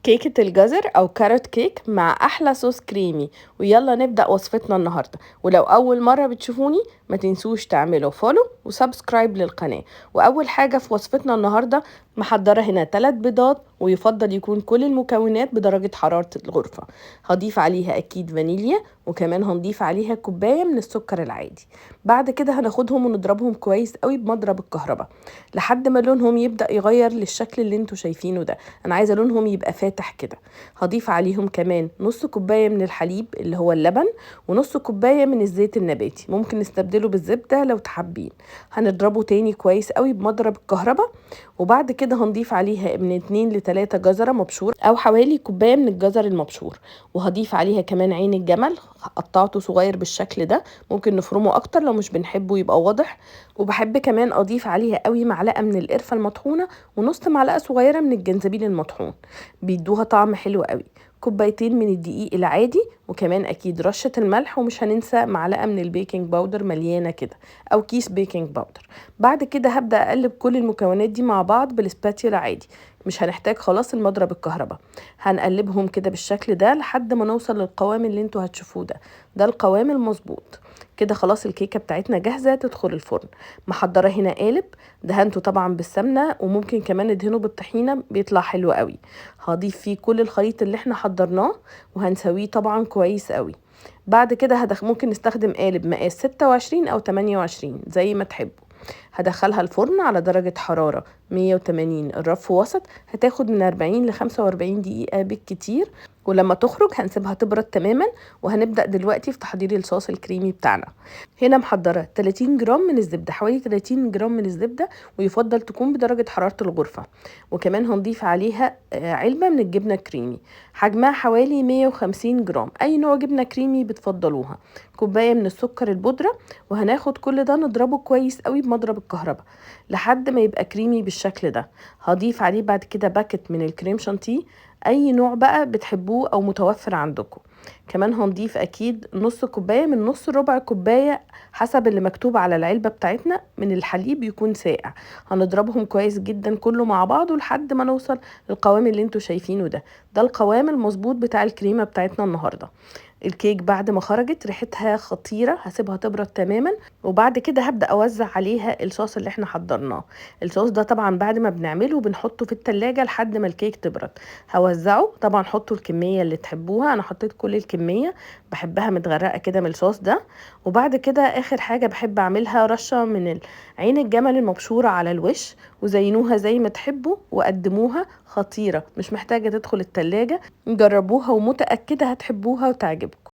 كيكة الجزر أو carrot cake مع أحلى صوص كريمي. ويلا نبدأ وصفتنا النهاردة. ولو أول مرة بتشوفوني ما تنسوش تعملوا follow و subscribe للقناة. وأول حاجة في وصفتنا النهاردة محضرة هنا 3 بيضات، ويفضل يكون كل المكونات بدرجة حرارة الغرفة. هضيف عليها أكيد فانيليا، وكمان هنضيف عليها كوباية من السكر العادي. بعد كده هناخدهم ونضربهم كويس قوي بمضرب الكهرباء لحد ما لونهم يبدأ يغير للشكل اللي انتوا شايفينه ده. أنا عايزة لونهم يبقى فاتح كده. هضيف عليهم كمان نص كوباية من الحليب اللي هو اللبن، ونص كوباية من الزيت النباتي، ممكن نستبدله بالزبدة لو تحبين. هنضربه تاني كويس قوي بمضرب الكهرباء، وبعد كده هنضيف عليها من 2 ل3 جزرة مبشور أو حوالي كوباية من الجزر المبشور، وهضيف عليها كمان عين الجمل قطعته صغير بالشكل ده، ممكن نفرمه أكتر لو مش بنحبه يبقى واضح. وبحب كمان أضيف عليها قوي معلقة من القرفة المطحونة ونص معلقة صغيرة من الجنزبيل المطحون، بيدوها طعم حلو قوي. كوبايتين من الدقيق العادي، وكمان أكيد رشة الملح، ومش هننسى معلقة من ال baking powder مليانة كده أو كيس baking powder. بعد كده هبدأ أقلب كل المكونات دي مع بعض بال spatula عادي، مش هنحتاج خلاص المضرب الكهرباء. هنقلبهم كده بالشكل ده لحد ما نوصل للقوام اللي انتوا هتشوفوه ده، ده القوام المظبوط كده. خلاص الكيكة بتاعتنا جاهزة تدخل الفرن. محضرة هنا قالب دهنته طبعا بالسمنة، وممكن كمان ندهنه بالطحينة بيطلع حلو قوي. هضيف فيه كل الخليط اللي احنا حضرناه وهنسويه طبعا كويس قوي. بعد كده ممكن نستخدم قالب مقاس 26 أو 28 زي ما تحبوا. هدخلها الفرن على درجة حرارة 180 الرف وسط، هتاخد من 40 ل 45 دقيقة بالكتير. ولما تخرج هنسيبها تبرد تماما، وهنبدأ دلوقتي في تحضير الصوص الكريمي بتاعنا. هنا محضرة 30 جرام من الزبدة، حوالي 30 جرام من الزبدة، ويفضل تكون بدرجة حرارة الغرفة. وكمان هنضيف عليها علبة من الجبنة الكريمي حجمها حوالي 150 جرام، أي نوع جبنة كريمي بتفضلوها. كوباية من السكر البودرة، وهناخد كل ده نضربه كويس قوي بمضرب الكهرباء لحد ما يبقى كريمي بالشكل ده. هضيف عليه بعد كده باكت من الكريم شانتيه، اي نوع بقى بتحبوه او متوفر عندكم. كمان هنضيف اكيد نص كوبايه من نص ربع كوبايه حسب اللي مكتوب على العلبه بتاعتنا من الحليب يكون ساقع. هنضربهم كويس جدا كله مع بعضه لحد ما نوصل للقوام اللي انتوا شايفينه ده، ده القوام المظبوط بتاع الكريمه بتاعتنا النهارده. الكيك بعد ما خرجت ريحتها خطيرة، هسيبها تبرد تماما، وبعد كده هبدأ أوزع عليها الصوص اللي احنا حضرناه. الصوص ده طبعا بعد ما بنعمله بنحطه في التلاجة لحد ما الكيك تبرد. هوزعه طبعا، حطوا الكمية اللي تحبوها، أنا حطيت كل الكمية، بحبها متغرقة كده من الصوص ده. وبعد كده آخر حاجة بحب أعملها رشة من عين الجمل المبشورة على الوش، وزينوها زي ما تحبوا وقدموها. خطيرة، مش محتاجة تدخل التلاجة، جربوها ومتأكدة هتحبوها وتعجبكم.